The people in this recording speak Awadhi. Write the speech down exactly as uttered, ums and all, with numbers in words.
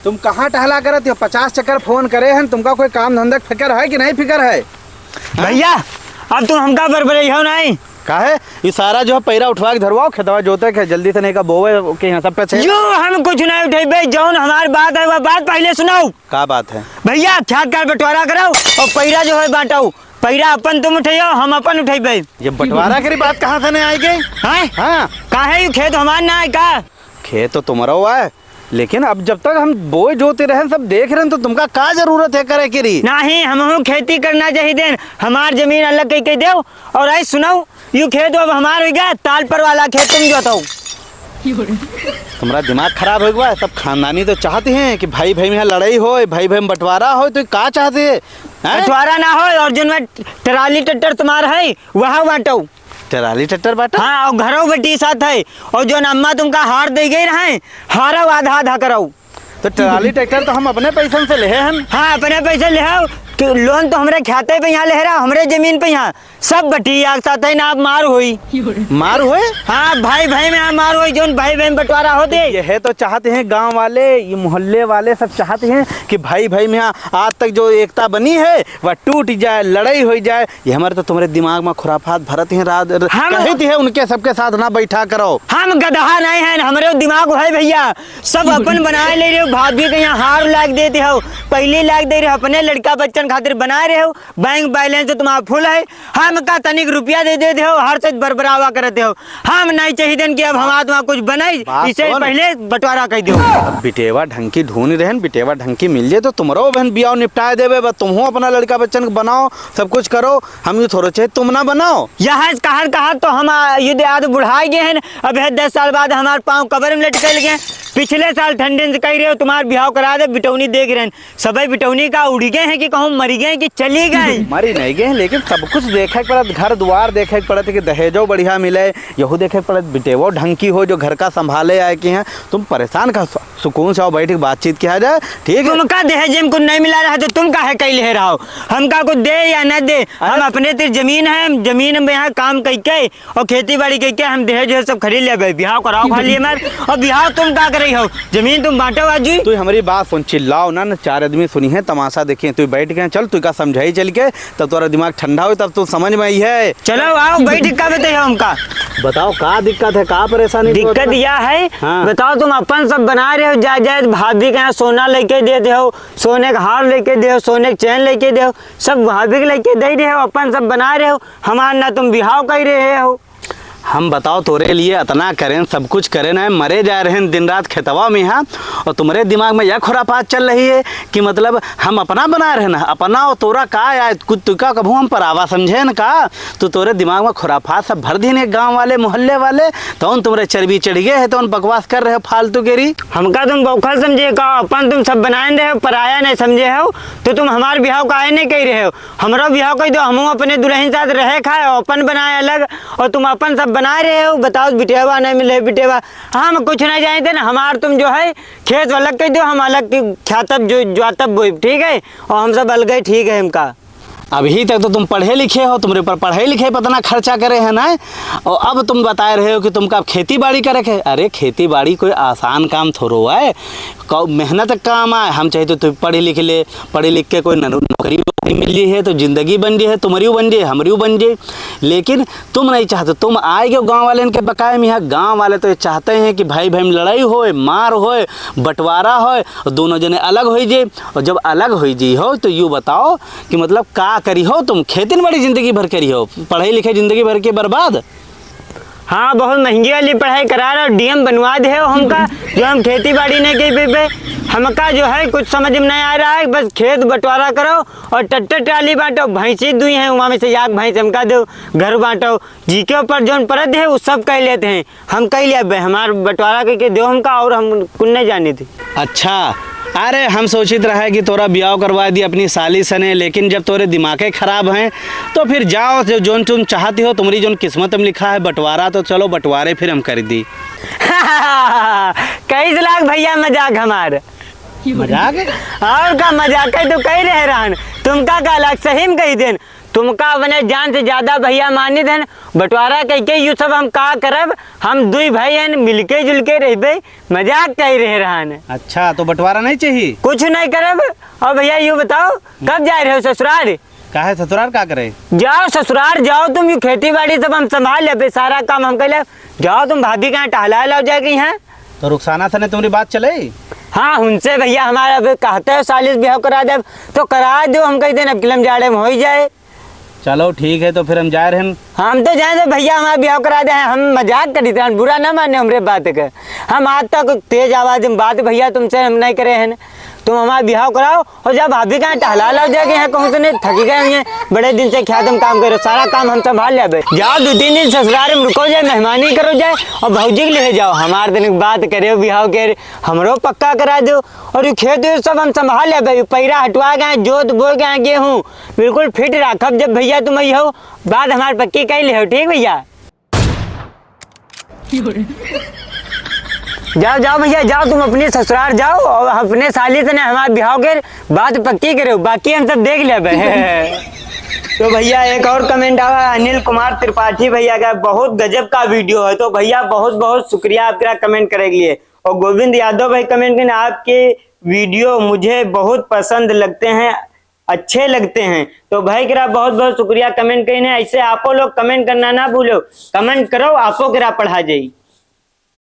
तुम कहाँ टहला करत हो? पचास चक्कर फोन करे हन, तुमका कोई काम धंधा के फिकर है कि नहीं फिकर है? हाँ? भैया, अब तुम हमका बरबरइहो नहीं। काहे? ई सारा जो है पैरा उठवा के धरवाओ, खेतवा जोते के जल्दी से, नहीं का बोवे के यहाँ सब पे छेद। जो हम कुछ नहीं उठेबे, जौन हमार बात है, वह बात पहले सुनाओ। का बात है? भैया, खेत का बंटवारा कराओ और पैरा जो है बांटाओ। पैरा अपन तुम उठइहो, हम अपन उठेबे। ये बंटवारा करी बात कहाँ से नहीं आई गई? हैं? हाँ। काहे, यू खेत हमार ना है का? खेत तो तुम्हारा हुआ है, लेकिन अब जब तक हम बोए जोते रहन, सब देख रहन, तो तुमका का जरूरत है करे के री? नाही, हमहू खेती करना चाहिए देन। हमार जमीन अलग कई के देव। और आई सुनाओ, यू खेत अब हमार हो गया, तालपर वाला खेत तुम जोताओ। तुम्हारा दिमाग खराब हो गया। सब खानदानी तो चाहते हैं कि भाई भाई में यहाँ लड़ाई होए, भाई भाई में बंटवारा होए, तो का चाहते हैं? हैं? बंटवारा ना होए और जो मैं ट्राली ट्रैक्टर तुम्हार है, वह बांटो। ट्राली ट्रैक्टर बांटो? हाँ, और घरों बेटी साथ है, और जो अम्मा तुमका हार दे गई रहे, हारो आधा आधा करो। तो ट्राली ट्रैक्टर तो हम अपने पैसन से लेहे हन। हाँ, अपने पैसे लेहो। तो लोन तो हमरे खाते पे यहाँ ले रहा, हमरे जमीन पे यहाँ। सब बटी आग साथ है ना, अब मार होई। मार होए? हाँ, भाई भाई में यहाँ मार होई, जोन भाई भाई में बंटवारा होते। यह तो चाहते हैं गांव वाले, ये मोहल्ले वाले सब चाहते हैं कि भाई भाई में यहाँ आज तक जो एकता बनी है, वह टूट जाए, लड़ाई हो जाए। ये हमारे तो तुम्हारे दिमाग में खुराफात भरत हैं, रात हम कहती है उनके सबके साथ ना बैठा करो। हम गदहा नहीं हैं, हमरे दिमाग है भैया, सब अपन बनाए ले रहे हो। भाभी के यहाँ हार लाग देते हो, पहले लाग दे रहे हो, अपने लड़का बच्चन खातिर बनाए रहे हो, बैंक बैलेंस तो तुम्हारा फुल है, हमका तनिक रुपया दे देते हो, हर चीज बरबरावा करते हो। हम नहीं चाहिए देन कि अब हमारे वहाँ कुछ बनाई, बात इसे सुन। पहले बंटवारा कर दो। अब बिटेवा ढंग की ढूंढ रहन, बिटेवा ढंग की मिल जाए तो तुम्हारो बहन बियाह निपटाए देवे, बस तुमहो अपना लड़का बच्चन के बनाओ, सब कुछ करो, हम यू थोड़ो चाहे तुम ना बनाओ। यहाँ से कहर कहर तो हम आ, युद्ध याद बुढ़ाए गए हैं, अब है दस साल बाद हमारे पाँव कब्र में लटकल गए। पिछले साल ठंडे से कह रहे हो तुम्हार बिहाव करा दे, बिटौनी देख रहे हैं, सबई बिटौनी का उड़ी गए हैं कि कहूँ मरी गए कि चली गए? मरी नहीं गए, लेकिन सब कुछ देखे के पड़त, घर दुआर देखे के पड़त कि दहेजो बढ़िया मिले, यहू देखे के पड़त बिटेवो ढंग की हो जो घर का संभाले आए की हैं। तुम परेशान का, सु-, सुकून से आओ, बैठ के बातचीत किया जाए, ठीक है? तुमका दहेज में कुछ नहीं मिला रहा तो तुम काहे कई ले रहा हो? हमका कुछ दे या न दे, हम अरे अपने तिर जमीन है, हम जमीन में यहाँ काम कई के और खेती बाड़ी कई के हम दहेज वहेज सब खरीद लेबे, बिहाव कराओ खाली हमार। और बिहाव तुम का करे हो? जमीन तुम बांटो आजू। तू हमारी बात सुन, चिल्लाओ ना, न चार आदमी सुनी है, तमाशा देखिए। तू बैठ के चल, तू का समझाई चल के, तब तोरा दिमाग ठंडा हो, तब तू समझ में आई है। चलो आओ, बैठ का बताइए हमका। बताओ का दिक्कत है, का परेशानी को दिक्कत बता। यह है, हाँ। बताओ तुम अपन सब बना रहे हो, जाए जाए भाभी के यहाँ सोना लेके दे दे हो, सोने का हार लेके दे हो, सोने की चेन लेके दे हो, सब भाभी के लेके दे रहे हो, अपन सब बना रहे हो, हमार ना तुम बिहाव कर रहे हो। हम बताओ, तोरे लिए अतना करेन, सब कुछ करेन है, मरे जा रहेन दिन रात खेतवा में यहाँ, और तुम्हरे दिमाग में यह खुराफात चल रही है कि मतलब हम अपना बना रहेन, अपना और तोरा का आए, कुछ तुका कभू हम परावा समझेन का? तो तोरे दिमाग में खुराफात सब भर दीन है गाँव वाले, मोहल्ले वाले, तौन तुम्हरे चर्बी चढ़ गए है, तौन बकवास कर रहे हो फालतू के री। हमका तुम बौखल समझे का? अपन तुम सब बनाए रहे हो, पराया नहीं समझे हो, तो तुम हमार बिहाव काहे नहीं कह रहे हो? हमरो बिहाव कह दो, हमहू अपने दुल्हन साथ रहे खाए, अपन बनाए अलग, और तुम अपन सब बना रहे हो। बताओ, बिटेवा नहीं मिले, बिटेवा, हम कुछ नहीं जानते ना। हमार तुम जो है खेत अलग कह दो, हम अलग के ख्यातब जो ज्वातब बोइब, ठीक है, और हम सब अलग ही ठीक है हमका। अभी तक तो तुम पढ़े लिखे हो, तुम्हारे ऊपर पढ़ाई लिखाई पर इतना खर्चा करे हैं ना, और अब तुम बता रहे हो कि तुमका अब खेती बाड़ी करे के। अरे, खेती बाड़ी कोई आसान काम थोड़ो है, कौ-, मेहनत का काम आए। हम चाहे तो तू पढ़ लिख ले, पढ़ लिख के कोई न-, नौकरी वोकरी मिल जाए है तो जिंदगी बन जाए है, तुम्हारी बन जाए, हमारी बन जाए। लेकिन तुम नहीं चाहते, तुम आए गए गाँव वाले इनके बकाए में। यहाँ गाँव वाले तो ये चाहते हैं कि भाई भाई में लड़ाई होए, मार होए, बंटवारा होए, और दोनों जने अलग हो जाए। और जब अलग हो जी हो तो यू बताओ कि मतलब का करी हो तुम? खेती बाड़ी जिंदगी भर करी हो, पढ़ाई लिखाई जिंदगी भर के बर्बाद। हाँ, बहुत महंगी वाली पढ़ाई करा रहा, डीएम बनवा दे हो हमका, जो हम खेती बाड़ी नहीं कर पे। हमका जो है कुछ समझ में नहीं आ रहा है, बस खेत बंटवारा करो और ट्रैक्टर ट्राली बांटो, भैंसी दुई हैं, वहाँ में से एक भैंस हमका दो, घर बांटो, जी के ऊपर जोन परत है वो सब कह लेते हैं, हम कह लिया बे, हमार बंटवारा करके दो हमका और हम कुछ नहीं जाने थे। अच्छा, अरे हम सोचित रहे कि तोरा ब्याह करवा दी अपनी साली सने, लेकिन जब तोरे दिमागे खराब हैं तो फिर जाओ, जो जोन तुम चाहती हो, तुम्हारी जोन किस्मत में लिखा है बंटवारा, तो चलो बंटवारे फिर हम कर दी। कैस लाग भैया मजाक हमार? मजाक है? और का मजाक है तो कही रहे रहन, तुमका का लाग सही में कही देन। तुमका अपने जान से ज्यादा भैया मानित हन। बंटवारा कइके यू सब हम का करब? हम दुई भाई हन, मिलके जुलके रहबे, मजाक कइ रहे रहन। अच्छा, तो बंटवारा नहीं चाहिए? कुछ नहीं करब। और भैया यू बताओ, कब जाए रहे हो ससुरार? काहे ससुरार का करे? जाओ ससुरार जाओ तुम, यू खेती बाड़ी सब हम संभाल लेबे, सारा काम हम कर लेब। जाओ तुम भाभी के यहाँ टहला लाओ जाए के यहाँ। तो रुखसाना से नहीं तुम्हारी बात चले? हाँ, उनसे भैया हमारा अब कहते हो सालिस बिहाव करा देब, तो करा दो, हम कह देन अब किलम जाड़े में हो ही जाए। चलो ठीक है, तो फिर हम जाए रहन। हम तो जाए तो भैया हमारा बिहाव करा दे, हम मजाक करी थे, बुरा ना माने हमरे बात के। हम आज तक तेज आवाज में बात भैया तुमसे हम नहीं करे हैं, तुम हमारा बिहाव कराओ और जब भाभी कहाँ टहला लाओ जाए के यहाँ कहूँ से नहीं थकी गए हैं, बड़े दिन से खेत में काम करो, सारा काम हम संभाल लेबे। जाओ दो तीन दिन ससुराल में रुको जाए, मेहमानी करो जाए और भौजी के ले जाओ, हमारे दिन बात करे बिहाव के, हमरो पक्का करा दो। और ये खेत वेत सब हम संभाल लेबे, पैरा हटवा गए, जोत बो गए, गेहूँ बिल्कुल फिट रखब। जब भैया तुम आई हो, बात हमार पक्की कह ले हो, ठीक भैया? जाओ जाओ भैया जाओ, तुम अपने ससुराल जाओ और अपने साली से ना हमारे बिहाव के बात पक्की करो, बाकी हम सब देख लेबे। तो भैया एक और कमेंट आवा अनिल कुमार त्रिपाठी भैया का, बहुत गजब का वीडियो है। तो भैया बहुत बहुत शुक्रिया आपका कमेंट करे के लिए। और गोविंद यादव भाई कमेंट करें, आपके वीडियो मुझे बहुत पसंद लगते हैं, अच्छे लगते हैं। तो भाई करा बहुत बहुत शुक्रिया कमेंट करें। ऐसे आपो लोग कमेंट करना ना भूलो, कमेंट करो, आपो करा पढ़ा जाई।